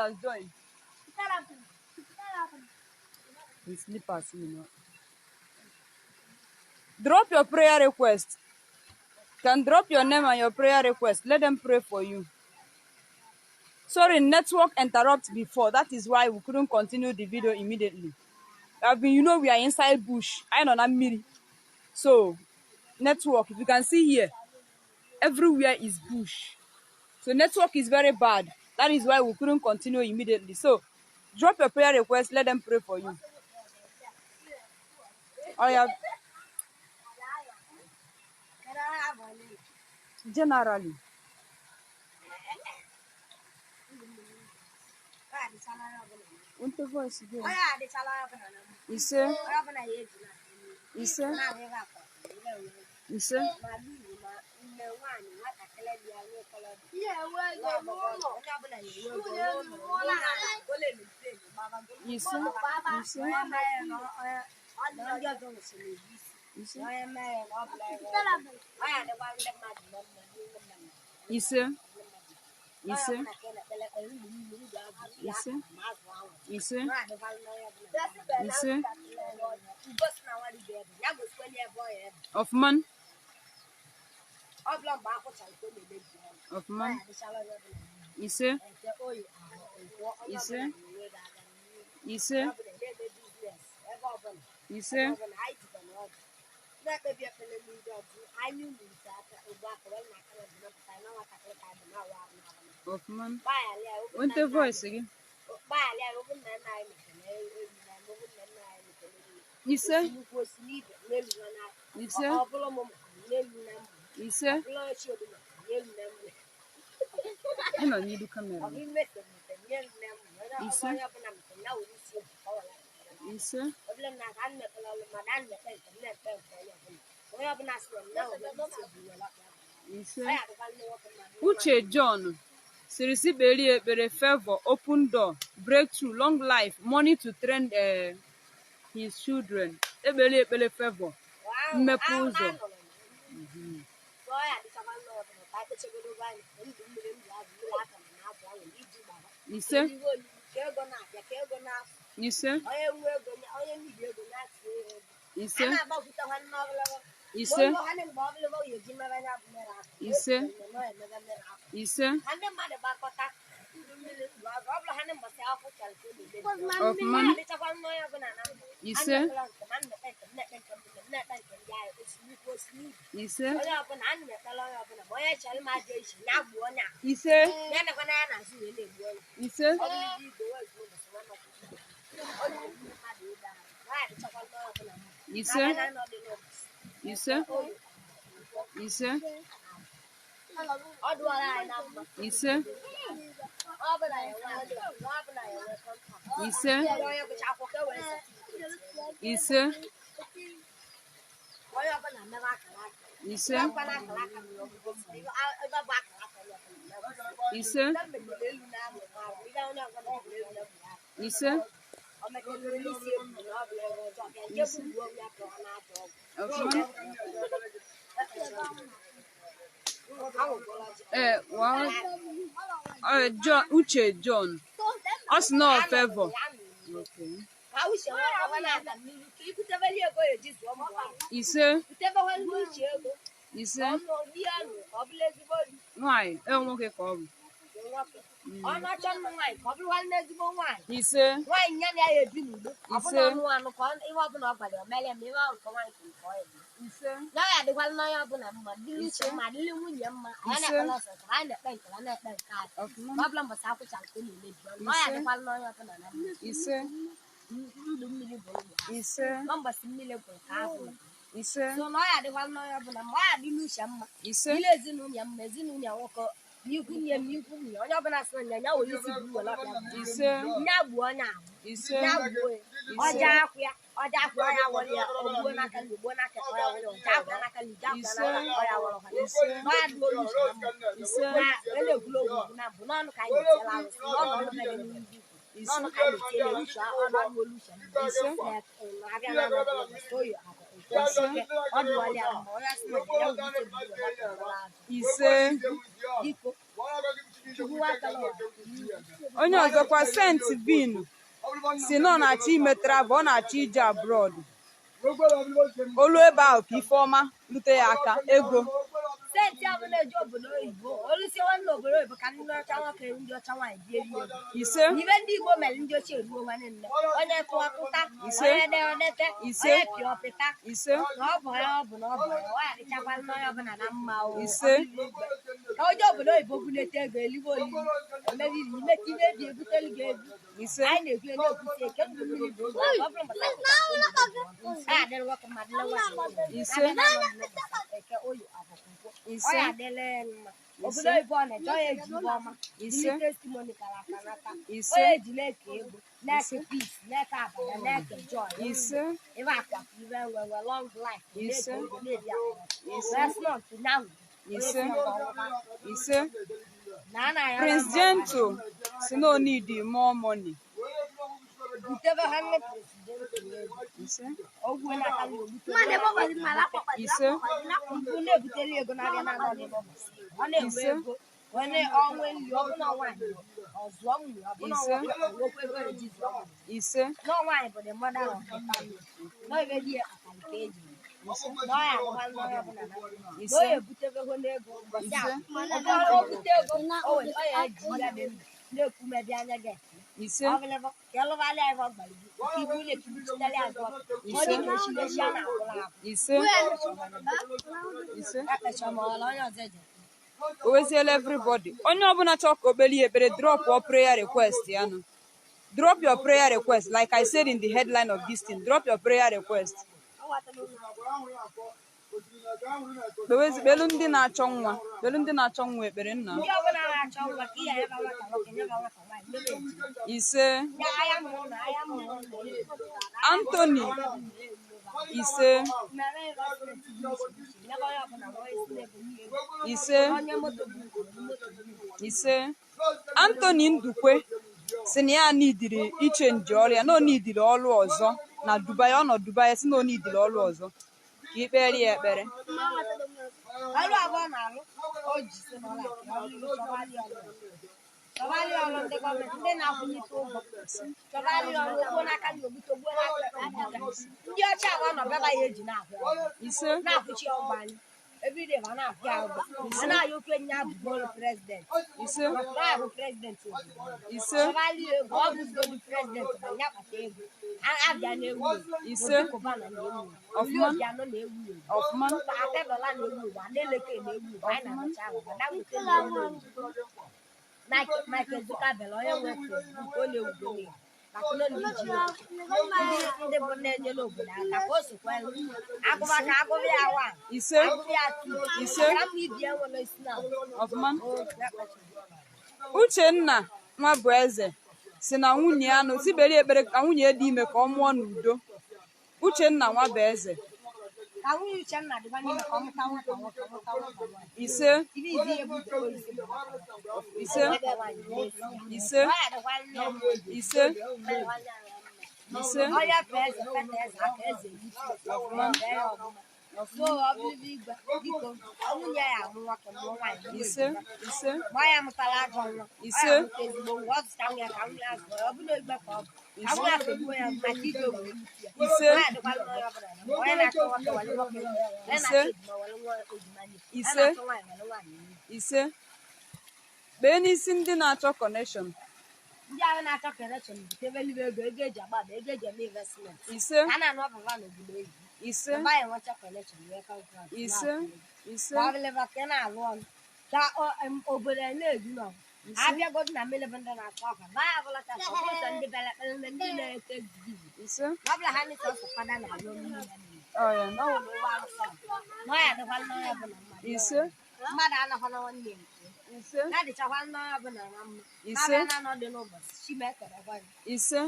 has joined. His slippers. Drop your prayer request. Can drop your name and your prayer request. Let them pray for you. Sorry, network interrupt before. That is why we couldn't continue the video immediately. I've been, you know, we are inside bush. I know na mmiri. So, network, if you can see here, everywhere is bush. So network is very bad. That is why we couldn't continue immediately. So drop your prayer request. Let them pray for you. Oh yeah, generally. Want the voice again? Ise, ise, ise, ise, ise, ise, ise, ise, ise, ise, ise. Ọfụma, ọfụma. Ise, ise, ise, ise, ọfụma. Wete voice gị. Ise, ise, ise. Ị nọ n'iru camera. Ise, ise, ise. Uche John sịrị sị kpere ya ekpere favor, open door, breakthrough, long life, money to train his children. Ekpere ya ekpere favor, mmepe ụzọ. Ise, ise, ise, ise, ise, ise. Ọfụma. Ise, ise, ise, ise, ise, ise, ise, ise, ise, ise, ise, ise, ise. Ọfụma. Ee, wa John, Uche John. Ọ sị na ọ favor. Okay. Ise, ise. Nwanyị, ee, nwoke ka ọ bụ. Ise, ise, ise, ise. Ọfụma. Ise, ise, ise, ise, ise, ise, ise, ise, ise, ise, ise, ise, ise, ise. Chukwu akala ụwa. Onye ọzọkwa, Saint Vin, si na ọ na-achọ ime travel, ọ na-achọ ije abroad. Olu ebe ahụ ka ife ọma rute ya aka, ego. Senti ahụ na-eje obodo oyibo, olusie nwanne obodo oyibo, ka ndị ọcha nwoke, ndị ọcha nwaanyị bie rie ego. Ise. Ibe ndị Igbo mere ndị ochie eruo nwanne nne. Onye tụọ tụta, Ise. onye de odete, Ise. onye pịa ọpịta. Ise. Na ọ bụ ya, ọ bụ na ọ bụ ya, ọ ya dịchakwa n'onye ọbụla na mma o. Ise. Ọ bụrụ igwe. Ka onye obodo oyibo bulete ego, eligbo olili, emebiri imeta ibe ebi ebutelu gị ebu. Ise. Anyị na-ekwu na-ekwusi eke ndụ mmiri bụ oge, ọ bụrụ maka ya adịrị nwoke mma, dịrị nwaanyị mma. Ise. Eke, Oye, Afọ, Nkwọ. Ọ Ise. ya adịla ya mma. Obodo oyibo ọ na-eje, ọ ya eji ibe ọma. Ise. Ndị testimony kara aka n'aka. Ise. Ọ ya eji na-eke ego, na-eke peace, na-eke abada, na-eke joy. Ise. Ibe akwa ibe nwe nwe long life. Ise. Na-eke ego, na-ebi akwa. Ise. Wee sị nọ now. Ise. Ise. Na a na-ayọrọ Prince mmadụ. Gentle si na o need more money. Butebe ha nne president ego. Ise. Ogwe n'aka na ogbute. Ise. Mbụ na-ebuteli ego na-abịa na anọ n'ụbọchị. Ọ na-enwe Ise. ego. Onye ọnwa nri, ọ bụ na nwaanyị, ọ zụọ nwunye, ọ bụ na Ise. nwoke, ọ nwekwa ego eji zụọ nwunye. Ise. Na nwaanyị bụ the mother of the family. Na ebe di ya kpatara ka eji. Na ọ ya adịkwa n'onye ọbụla na mma. Na Ise. ọ ya ebutebego n'ego ụbọchị Ise. ahụ. Ọ bụrụ o bute ego, o were ọ ya eji ya dị ndụ na-ekwumebi anya gị. Ise. Ọ bụlịbọ ka ịlụbalị ya ebe ọ gbara gị, ka ibu ụlọ ekibuchitere azụ ọkụ. Ọ dị ka eshiri eshi a na-akwụla akwụ. Ise. Ise. Ekpecha ma ọla onye ọzọ eje. O weziela everybody. Onye ọbụla chọọ ka o kpelie ekpere, drop your prayer request ya nụ. Drop your prayer request. Like I said in the headline of this thing, drop your prayer request. Kpelu ndị na-achọ nwa, kpelu ndị na-achọ nwa ekpere, nna. Ndị ọbụla na-achọ nwa, ka iya nyeba nwata nwoke, nyeba nwata nwaanyị, nyeba ejima. Ise. Ya aya mụrụ na aya mụrụ na. Anthony. Ise. Mere investment dị iche iche, nyeba onye ọbụla nwa isi na-ego nye ego. Ise. Onye moto bụ moto bụ. Ise. Anthony Ndukwe si na ya nidiri ichange ọrụ ya, na o nidiri ọrụ ọzọ na Dubai. Ọ nọ Dubai, si na o nidiri ọrụ ọzọ ka ikpere ya ekpere. Ọrụ abụọ na-arụ, o ji si n'ọla ọ bụrụ chọbalị ọrụ. Chọbalị ọrụ ndị gọọmenti, ndị na-akwụnyite ụgwọ. Chọbalị ọrụ ogbuo n'aka na ogbute, ogbuo n'aka ogbute. Ndị ọcha abụọ nọ bịaba ya eji na-akwụ ya ụgwọ. Ise. Na-akwụchi ya ụgwọ anyị. Everyday ma na-akwụ ya ụgwọ. A na-ayọ oke nye abụbọ ọrụ president. Ise. Maka na ya bụ president obodo. Ise. Chọbalị ego, ọ bụzigodu president ma ya kpata ego. Abịa na-ewu ewu. Ise. Obi Cubana na-ewu ewu. Ọfụma. Obianọ na-ewu ewu. Ọfụma. Atedola na-ewu ewu. Adeleke na-ewu ewu. Anyị na-anọchi ahụ. Dangote na-ewu ewu. Michael Zuckerberg, onye nwe Facebook, ọ na-ewu ewu. Maka na ọ na-eji ego. Ndị bụ na-enyere obodo aka ka o sokwa agụba ka agụba ya wa. Ise. Agụba ya two. Ise. Ka mma ibi ya nwere isi na Ọfụma. Uchenna Nwabueze si na nwunye ya nụ tibere ekpere ka nwunye ya dị ime ka ọ mụọ n'udo. Uchenna Nwabueze. Ka nwunye Uchenna dịkwa n'ime ka ọ mụta nwata nwoke, mụta nwata nwaanyị. Ise. Ibe izi ya ebute isi bụ nwata nwoke. Ise. Nwata nwaanyị na-esi ya. Ise. Ọ ya dịkwa nne ya mma. Ise. Ọ ya dịkwa nne ya mma. Ise. Onye fee eze, feta eze, aka eze yitu. Fee ya ọfụma. So ọ bụrụ igwe, biko, nwunye ya amụ nwoke, mụọ nwaanyị, mụọ Ise. ejima. Ise. Ma ya mụtara ajọ nwa, ọ Ise. ya mụta ezigbo nwa, ọ zụta nwa ya ka nwa ya zụọ ya. Ọ bụrụ igwe ka ọ bụ, ka nwa ya fegbuo ya maka iji obodo isi ya. Ise. Ọ ya dịkwala onye ọbụla na mma. Onye na-achọ nwoke were nwoke nye. Onye Ise. na-achọ ejima were nwa ejima nye. Onye Ise. na-achọ nwaanyị were nwaanyị nye. Ise. Kpee n'isi ndị na-achọ connection. Ndị ahụ na-achọ connection butebelibe ego, ego eji agbada, ego eji eme investment. Ise. A na-anụ ọbụba n'obodo oyibo. Ise. Ebe anyị enwecha connection wee contract. Ise. Ise. Ka ọ bụlịba ka ị na-alụ ọrụ ka obodo a na-eju n'ọgụ. Abịagodu na mmiri bụ ndị na-akụ akwa baa abụla ka sọsọ ndị bịara ekpere na ndị na-ete divi. Ise. Ma ọ bụla ha ndị sọsọ fada na-alụ mmiri ya niile. Ọ ya. Na ọ nwere ụgbọ arụsị na ọ ya dịkwa n'onye ọbụla mma. Ise. Mmadụ anọkwa na nwanne ya nke. Ise. Na-adịchakwa n'onye ọbụla na mma. Ise. Na-abịa na anọdụ n'ụbọchị Chimekerekwa gị. Ise.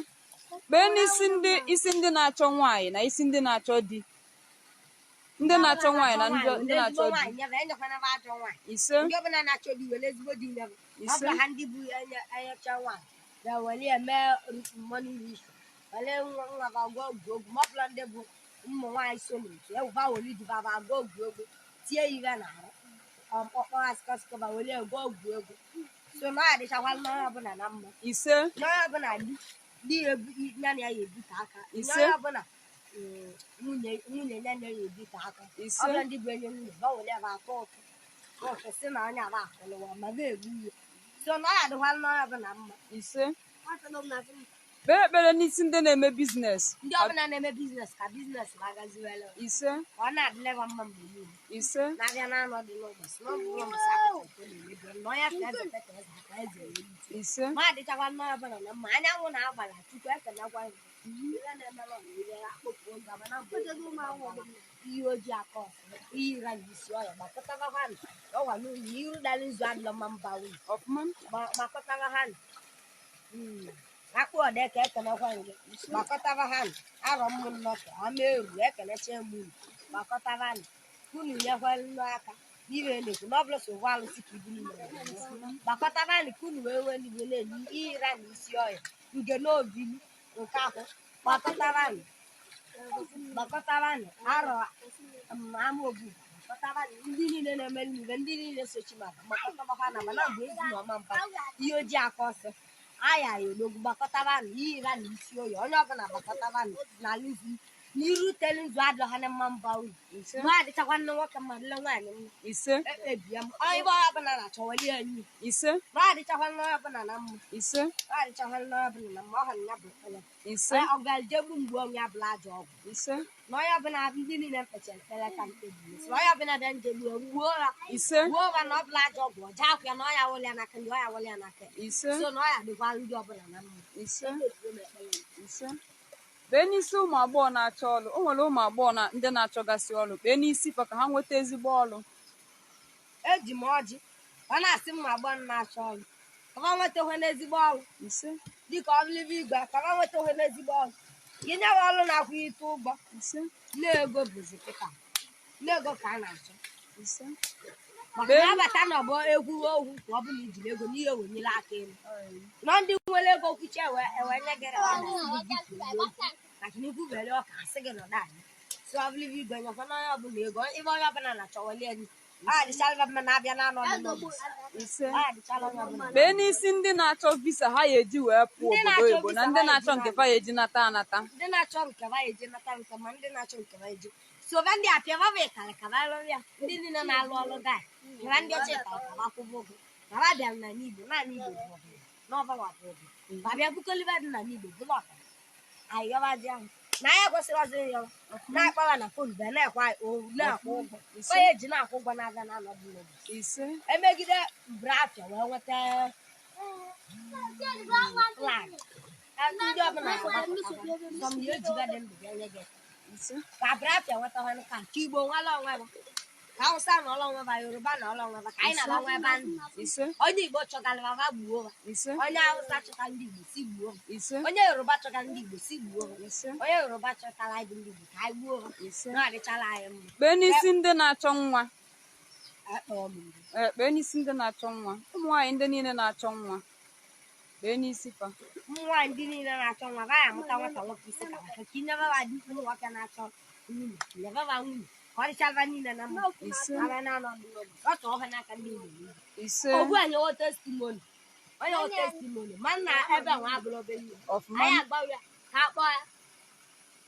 Kpee n'isi ndị, isi ndị na-achọ nwaanyị na isi ndị na-achọ di, ndị na-achọ nwaanyị na ndị na-achọ ezigbo di. Nwaanyị nyebe, enyekwana m ajọ nwaanyị. Ise. Ndị ọbụla na-achọ di, were ezigbo di nyebe. Ọ Ise. bụla ha ndị bụ enyecha nwaanyị na were ya mee money issue, were nwa nwa ga gụọ ọgwụ ogwu. Ma ọ bụla ndị bụ ụmụ nwaanyị so n'otu ewuba were di baba gụọ ọgwụ egwu, tie ya ibe na arụ ọkpọkpọ asịkọsịkọba, were ya gụọ ọgwụ egwu. So na ọ ya dịchakwa n'onye ọbụla na mma. Ise. N'onye ọbụla di di ya ebu ya na ya ya ebute aka. Ise. N'onye ọbụla nwunye nwunye ya na ya ebute aka. Ise. Ọbụla ndị bụ enye nwunye ba were ya bụ atụ ụtụ ụtụ si na onye aba akụlụwa ma na-egbu ihe. So na ọ ya dịkwa n'onye ọbụla mma. Ise. Kpee ekpere n'isi ndị na-eme business. Ndị ọbụla na-eme business, ka business na-agaziwere, Ise. ka ọ na-adịleba mma mgbe niile. Ise. Na-abịa na-anọ dị n'ụbọchị na ọ bụrụ ụbọchị akụkọ nke na-emebi na onye ka eze peta eze aka eze welite. Ise. Ma adịchakwa nnọọ ọbụla na mma. Anyanwụ na-agbala Chukwu ekenekwa ya. Ihe na-emere ọna ihe akpọpụ gaba na mbụ ihe ojii aka ọfụ ihe ira na isi ọya gbakọtaba ha nụ ọwa n'unyi iru dara izu adịlọ mma mba nwunye. Ọfụma. Gbakọtaba ha nụ akpụ ọdeka ekenekwa gị. Gbakọtaba ha nụ arọ mmụ nnọkọ ama eru ekenecha m unu. Gbakọtaba nụ unu nyekwalụ aka n'ihe na-ekwu na ọbụla so ụwa alụsị ka ibu niile. Gbakọtaba nụ ka unu wee nwee ndị na-enye ihe ịra na isi ọya nke n'obili nke akwụ. Gbakọtaba nụ, gbakọtaba nụ arọ ama obu. Gbakọtaba nụ ndị niile na-eme n'ibe ndị niile sochi maka gbakọtaba ha na mana bụ ezi na ọma mba ihe ojii aka ọsọ aya ya ologwu. Gbakọtaba nụ ihe ịra na isi oyi onye ọbụla. Gbakọtaba nụ n'ala izu n'iru telu nzu adịrọ ha na mma mba uru. Ise. Ma adịchakwa nne nwoke mma dịle nwaanyị mma. Ise. Ekpebie m onye ibe onye ọbụla na-achọ weli enyi. Ise. Ma adịchakwa nne onye ọbụla na mma. Ise. Ma adịchakwa nne onye ọbụla na mma. Ọ ha na ya bụ ekpere. Ise. Ọ ga-ejegbu mgbe onye abụla ajọ ọgwụ. Ise. Na onye ọbụla ndị niile mkpechara ekpere ka mkpebi si onye ọbụla bịa njegbu gbuo ha. Ise. Gbuo ha na ọbụla ajọ ọgwụ ọja akwụ ya na ọya wụlị ya n'aka ndị ọya wụlị ya n'aka. Ise. So na ọya dịkwa ndị ọbụla na mma. Ise. Ekpebie m ekpere m. Ise. Kpee n'isi ụmụ agbọghọ na-achọ ọlụ. O nwere ụmụ agbọghọ na ndị na-achọgasị ọlụ. Kpee n'isi fa ka ha nweta ezigbo ọlụ. Eji m ọjị ọ na-asị m agbọghọ na-achọ ọrụ ka ha nweta onwe n'ezigbo ọrụ. Ise. Dịka ọlụlive igwe ka ha nweta onwe n'ezigbo ọrụ gị nyewe ọrụ na-akwụ ite ụgbọ. Ise. Nne ego bụzi kịta nne ego ka a na-achọ. Ise. Maka na abata na ọgbọ egwu ogwu ka ọ bụla ijiri ego n'ihe wenyere aka elu nọ ndị nwere ego kwuchi ewe ewe nye gị maka na ikwu bere ọka asị gị nọdụ anyị si ọbụlive igwe nyekwa na onye ọbụla ego ibe onye ọbụla na-achọ welie elu ọ adịchala mma na-abịa na anọ n'ụbọchị. Ise. Ọ adịchala onye ọbụla. Kpee n'isi ndị na-achọ visa ha ya eji wee pụọ Ndị obodo na-achọ oyibo na visa ndị ha na-achọ eji nke fa ya eji nata anata. Ndị na-achọ nke ba eji nata nta ma ndị na-achọ nke ba eji soba ndị apịa ba bụ ịtarị ka ba lụrụ ya ndị niile na-alụ ọlụ gai pịa ndị ọcha ịtarị ka ba kwụba ụgwọ ka ba bịara n'ala Igbo naanị Igbo bụ ọbụla n'ọbawa bụ ọbụla ba bịa bukolibe dị n'ala Igbo bụla ọkara anyị yọbazi ahụ na anyị kwesịrị ọzọ ịyọba na-akpawa na phone bịa na-ekwe anyị na-akwụ ụgwọ. Ise. Onye ji na-akwụ ụgwọ na-abịa na-anọdụ n'obi. Ise. Emegide brafia wee nweta flag ndị ọbụla sọm ya ejiga dị ndụ bịa nye gị. Ise. Ka brafia nweta ha ka nke Igbo nwere onwe ha, ka Hausa na ọlọ onwe ha, Yoruba na ọlọ onwe ha, ka anyị na-ala nwa ebe ndụ. Ise. Onye Igbo chọgara ha gbuo ha. Ise. Onye Hausa chọta ndị Igbo si gbuo ha. Ise. Onye Yoruba chọtara ndị Igbo si gbuo ha. Ise. Onye Yoruba chọtara anyị bụ ndị Igbo ka anyị gbuo ha. Ise. Na adịchala anyị mma. Kpee n'isi ndị na-achọ nwa. Akpọọ m mbụ. Ee, kpee n'isi ndị na-achọ nwa, ụmụ nwaanyị ndị niile na-achọ nwa, kpee n'isi fa. Ụmụ nwaanyị ndị niile na-achọ nwa gaghị amụta nwata nwoke isi ka ka inyebaba di. Ụmụ nwoke na-achọ nwunye nyebaba nwunye ka ọ dịchala niile na mma. Ise. Abịa na-anọ n'obi ọ chọọ ha n'aka ndị Igbo niile. Ise. Ogbu anyị wo testimony onye wo testimony ma nna ebe nwa abụrụ obere ihe. Ọfụma. Anyị agbawa ya ka a kpọọ ya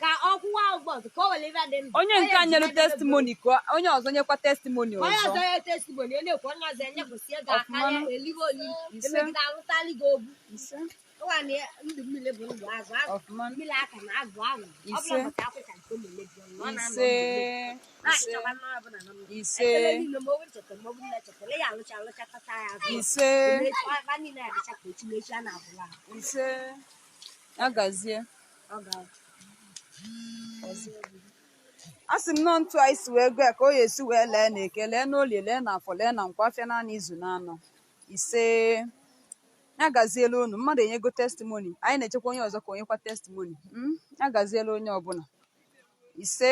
ka ọ kwụwa ụgwọ ọzọ ka o were ibe dị ndụ. Onye nke a nyere testimony ka onye ọzọ nyekwa testimony. Onye Ọzọ. ọzọ nye testimony onye ekwu onye ọzọ enyekwụsị ego Ọfụma. akarịa eliwe olili. Ise. Emegide alụtali gị ogbu. Ise. Ụwa na ndụ mmiri bụ ndụ azụ azụ. Ọfụma. Mmiri aka na azụ ahụ ọ Ise. bụla maka akwụcha nke ọ na-emebi ọnụ, ọ na-anọ Ise. ndụ Ise. na-achọkwa nwa ọbụla na mma. Ise. Ekele niile ma ọ bụ ncheta ma ọ bụ nne chetara ya alụcha alụcha tata ya azụ. Ise. Emechi, ọba niile adịcha ka echi na echi a na-abụla ahụ. Ise. Ya gazie. Ọ ga A sị m nọ ntu anyị si wee gụọ ya ka o ya esi wee lee na eke, lee na olie, lee na afọ, lee na nkwọ afịa naanị izu na anọ. Ise. Ya gaziela unu. Mmadụ enyego testimony, anyị na-echekwa onye ọzọ ka onyekwa testimony. Ya gaziela onye ọbụla. Ise.